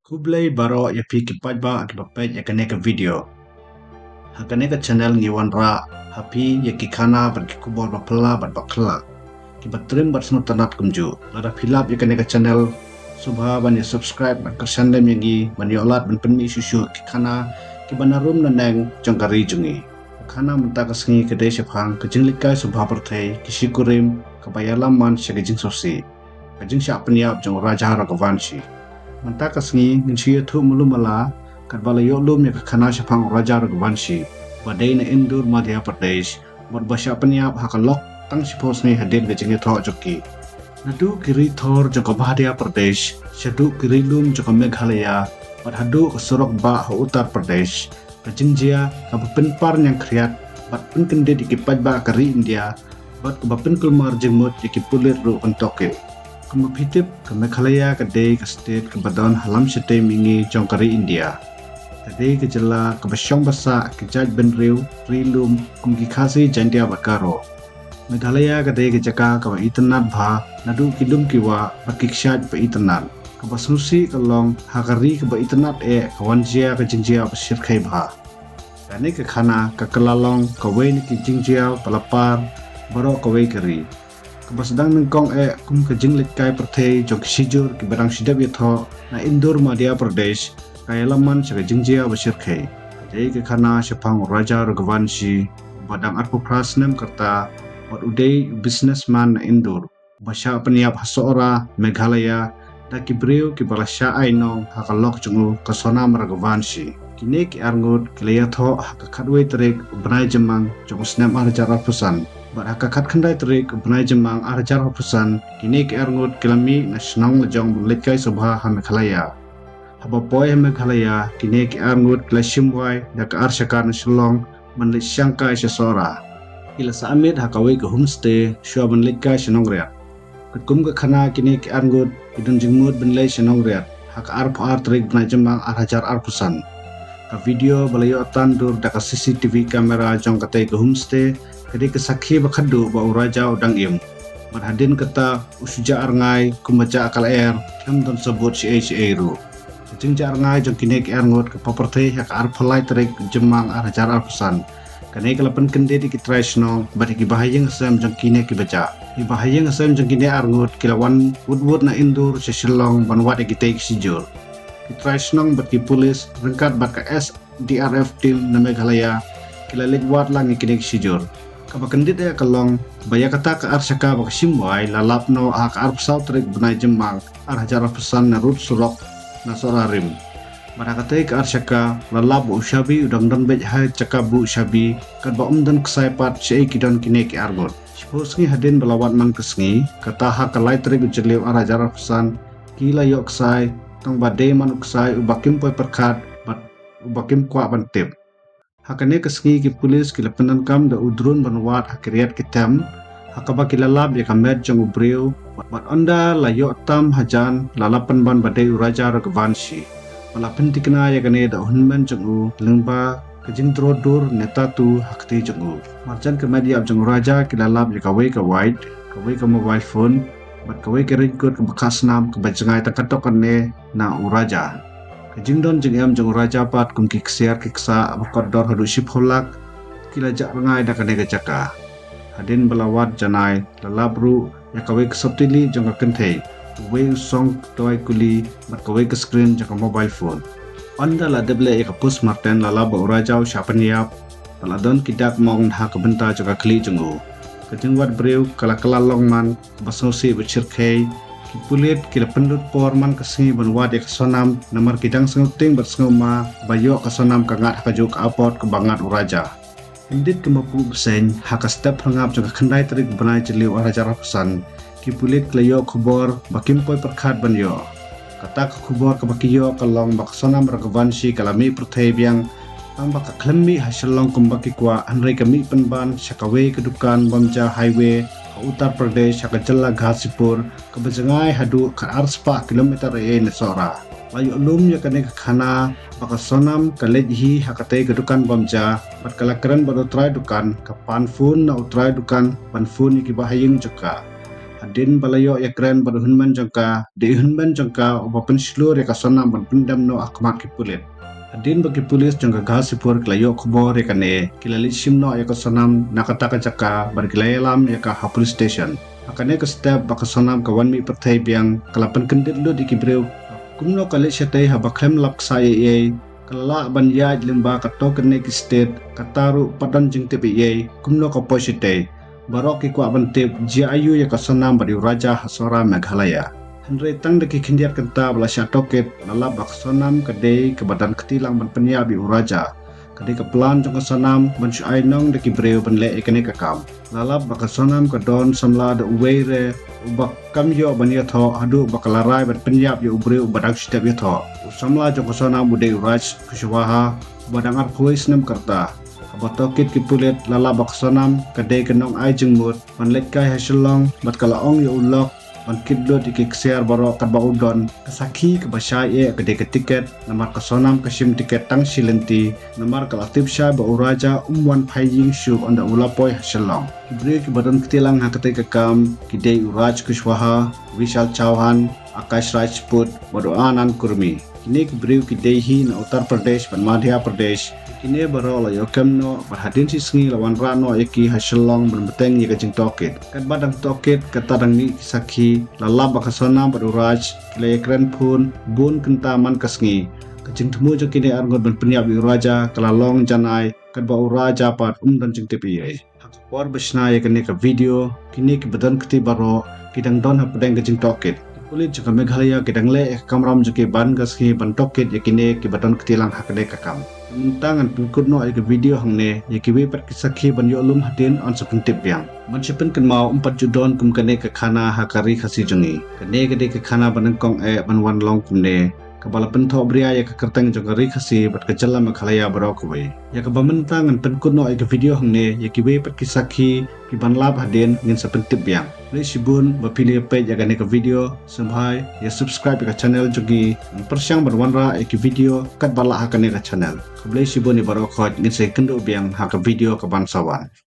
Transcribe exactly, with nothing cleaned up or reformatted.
Khublei baroh ïa phi ki paidbah kiba peit ïa kane ka video. Ha kane ka channel ngi wanrah ha phi ïa ki khana bad ki khubor ba phylla bad ba khlak, kiba trim bad sngewtynnat kumjuh. Lada phi lap ïa kane ka channel, sngewbha ban ïa subscribe bad kyrshan lem ïa ngi ban ïoh lad ban pynmih shuh shuh ki khana kiba na rum na neng jong ka ri jong ngi. Ka khana mynta ka sngi ka dei shaphang ka jingleit kai sngewbha pyrthei, ki shikurim, kaba ïalam man sha ka jingsngewsih, ka jingshah pynïap jong u Raja Raghuvanshi. Mynta ka sngi ngin shu ïathuh malu mala katba la ïoh lum ïa ka khana shaphang u Raja Raghuvanshi, ba dei na Indore, Madhya Pradesh, bad ba shah pynïap ha ka lok tang shiphew sngi hadien ka jingïathoh jong ki. Naduh ki ri thor jong ka Madhya Pradesh shaduh ki ri lum jong ka Meghalaya, bad haduh ka surok bah ha Uttar Pradesh, ka jingjia kaba pynpar ñiangkhriat bad pynkyndit ïa ki paidbah ka ri India, bad kaba pynkulmar jingmut ïa ki pulit ruh kan tokit. Kumba phi tip, ka Meghalaya ka dei ka state kaba don ha lam shatei mihngi jong ka ri India. Ka dei ka jylla kaba shong basa ki jait bynriew ri lum kum ki Khasi, Jaintia bad Garo. Meghalaya ka dei ka jaka kaba itynnad bha naduh ki lum ki wah bad ki kshaid ba itynnad. Kaba sngewsih ka long, ha ka ri kaba itynnad eh ka wan jia ka jingjia ba shyrkhei bha. Kane ka khana ka kylla long kawei na ki jingjia ba la par baroh kawei ka ri, kaba sdang nyngkong eh kum ka jingleit kai pyrthei jong ki shijur kiba dang shu dep ïathoh na Indore, Madhya Pradesh, ka ïalam man sha ka jingjia ba shyrkhei. Ka dei ka khana shaphang u Raja Raghuvanshi, uba dang arphew phra snem ka rta, bad u dei u businessman na Indore, uba shah pynïap ha Sohra, Meghalaya, da ki briew kiba la shah ainong ha ka lok jong u, ka Sonam Raghuvanshi. Kine ki arngut ki la ïathoh ha ka khatwei tarik u bnai Jymmang jong u snem ar hajar arphew san, bad ha ka khatkhyndai tarik u bnai Jymmang ar hajar arphew san, kine ki arngut ki la mih na shnong lajong ban leit kai sngewbha ha Meghalaya. Haba poi ha Meghalaya, kine ki arngut ki la shim wai da ka ar shaka na Shillong ban leit shang kai sha Sohra. Ki la sah miet ha kawei ka homestay shuwa ban leit kai sha Nongriat. Katkum ka khana, kine ki arngut ki don jingmut ban leit sha Nongriat ha ka arphew ar tarik bnai Jymmang ar hajar arphew san. Ka video ba la ïoh tan dur da ka C C T V camera jong katei ka homestay ka dei ka sakhi ba khadduh ba u Raja u dang im. Bad hadien kata u shu jah rngai kumba jah ka lyer, khlem don sabut shaei shaei ruh. Ka jingjah rngai jong kine ki arngut ka poi pyrthei ha ka arphew lai tarik Jymmang ar hajar arphew san. Kane ka la pynkyndit ïa ki trai shnong bad ïa ki bahaïing hasem jong kine kiba jah. Ki bahaïing hasem jong kine arngut ki la wan wut wut na Indore sha Shillong ban wad ïa kitei ki shijur. Ki trai shnong bad ki pulit ryngkat bad ka S D R F team na Meghalaya ki la leit wad lang ïa kine ki shijur. Kaba kyndit eh ka long ba ïa kata ka ar shaka ba ka shim wai la lap noh ha ka arphew saw tarik bnai Jymmang ar hajar arphew san na rud surok na Sohra Rim. Bad ha katei ka ar shaka la lap ba u shabi u dang don beit ha jaka buh shabi, katba ym don ksai pat shaei ki don kine ki arngut. Shiphew sngi hadien ba la wad man ka sngi, kata ha ka lai tarik u Jylliew ar hajar arphew san, ki la ïoh ksai, tang ba dei man u ksai uba kim poi pyrkhat bad uba kim kwah ban tip. Ha kane ka sngi ki pulit ki la pyndonkam da u drone ban wad ha ki riat ki tem, ha kaba ki la lap ïa ka met jong u briew, bad ynda la ïoh tam hajan la lap pynban ba dei u Raja Raghuvanshi. Ba la pynthikna ïa kane da u hynmen jong u lyngba ka jingdro dur ne tattoo ha kti jong u. Marjan ka met ïap jong u Raja ki la lap ïa kawei ka white, kawei ka mobile phone, bad kawei ka raincoat kaba kha snam kaba jngai tang katto katne na u Raja. Ka jingdon jingem jong u Raja pat kum ki ksiar ki ksah ba kordor haduh shiphew lak ki la jah rngai da kane ka jaka. Hadien ba la wad janai la lap ruh ïa kawei ka sopti lieh jong ka kynthei, uwei u song toy kuli bad kawei ka screen jong ka mobile phone. Ynda la dep leh ïa ka postmortem la lap ba u Raja u shah pynïap, ba la don ki dak mong ha ka bynta jong ka khlieh jong u. Ka jingwad briew ka la kylla long man ba sngewsih ba shyrkhei. Ki pulit ki la pynlut por man ka sngi ban wad ïa ka Sonam namar ki dang sngewtieng bad sngewma ba ïoh ka Sonam ka ngat ha kajuh ka apot kaba ngat u Raja. Kyndit kumba puh bseiñ, ha ka step phyrngab jong ka khyndai tarik bnai Jylliew ar hajar arphew san, ki pulit ki la ïoh khubor ba kim poi pyrkhat ban ïoh. Kata ka khubor kaba ki ïoh ka long ba ka Sonam Raghuvanshi ka la mih pyrthei biang, tang ba ka khlem mih ha Shillong kumba ki kwah, hynrei ka mih pynban sha kawei ka dukan bam ja highway ha Uttar Pradesh ha ka jylla Ghazipur, kaba jngai haduh khat ar spah kilometer eiei na Sohra. La ïoh lum ïa kane ka khana ba ka Sonam ka leit hi ha katei ka dukan bam ja, bad ka la kren bad u trai dukan, ka pan phone na u trai dukan ban phone ïa ki bahaïing jong ka. Ha Hadien ba la ïoh ïakren bad u hynmen jong ka, dei u hynmen jong ka uba pynshlur ïa ka Sonam ban pyndem noh ha khmat ki pulit. Hadien ba ki pulit jong ka Ghazipur ki la ïoh khubor ïa kane, ki la leit shim noh ïa ka Sonam na kata ka jaka bad ki la ïalam ïa ka ha police station. Ha kane ka step ba ka Sonam ka wan mih pyrthei biang, ka la pynkyndit lut ïa ki briew kumno ka leit shatei haba khlem lap ksai ei ei. Ka la lah ban ïaid lyngba katto katne ki state, kata ruh pat don jingtip ei ei kumno ka poi shatei. Baroh ki kwah ban tip jia aiu ïa ka Sonam bad ïa u Raja ha Sohra, Meghalaya. Hynrei tang da ki khyndiat kynta ba la shah tohkit, la lap ba ka Sonam ka dei kaba don kti lang ban pynïap ïa u Raja. Ka dei ka plan jong ka Sonam ban shu ai nong da ki briew ban leh ïa kane ka kam. La lap ba ka Sonam ka don samla da uwei re uba kam ïoh ban ïathoh haduh ba ka la rai ban pynïap ïa u briew uba dang shu dep ïathoh. U samla jong ka Sonam u dei u Raj Kushwaha uba dang arphew wei snem ka rta. Haba tohkit ki pulit, la lap ba ka Sonam ka dei ka nongai jingmut ban leit kai ha Shillong bad ka la ong ïa u lok ban kit lut ïa ki ksiar baroh katba u don. Ka sakhi kaba shai eh ka dei ka tiket, namar ka Sonam ka shim tiket tang shi lynti, namar ka la tip shai ba u Raja um wan phai ïing shuh ynda u la poi ha Shillong. Ki briew kiba don kti lang ha katei ka kam ki dei u Raj Kushwaha, Vishal Chauhan, Akash Rajput bad u Anand Kurmi. Kine ki briew ki dei hi na Uttar Pradesh bad Madhya Pradesh. Kine baroh la ïoh kem noh bad hadien shi sngi la wanrah noh ïa ki ha Shillong ban bteng ïa ka jingtohkit. Katba dang tohkit, kata dang mih ki sakhi, la lap ba ka Sonam bad u Raj ki la ïakren phone bun kynta man ka sngi. Ka jingthmu jong kine arngut ban pynïap ïa u Raja ka la long janai, katba u Raja pat um don jingtip ei ei. Ha ka por ba shna ïa kane ka video, kine kiba don kti baroh ki dang don hapdeng ka jingtohkit. Ki pulit jong ka Meghalaya ki dang leh ïa ka kamram jong ki ban ka sngi ban tohkit ïa kine kiba don kti lang ha kane ka kam. Mynta ngan pynkut noh ïa ka video hangne, ïa kiwei pat ki sakhi ban ïoh lum hadien yn sa pyntip biang. Ban shu pynkynmaw, ym pat ju don kum kane ka khana ha ka ri Khasi jong ngi. Kane ka dei ka khana ba nyngkong eh ban wan long kumne, kaba la pynthohbria ïa ka kyrteng jong ka ri Khasi bad ka jylla Meghalaya baroh kawei. Ïa kaba mynta ngan pynkut noh ïa ka video hangne, ïa kiwei pat ki sakhi kiban lap hadien ngin sa pyntip biang. Khublei shibun ba phi la ïa peit ïa kane ka video. Sngewbha ïa subscribe ïa ka channel jong ngi, pyrshang ban wanrah ïa ki video katba lah ha kane ka channel. Khublei shibun ïa baroh khoit, ngin sa ïakynduh biang ha ka video kaban sa wan.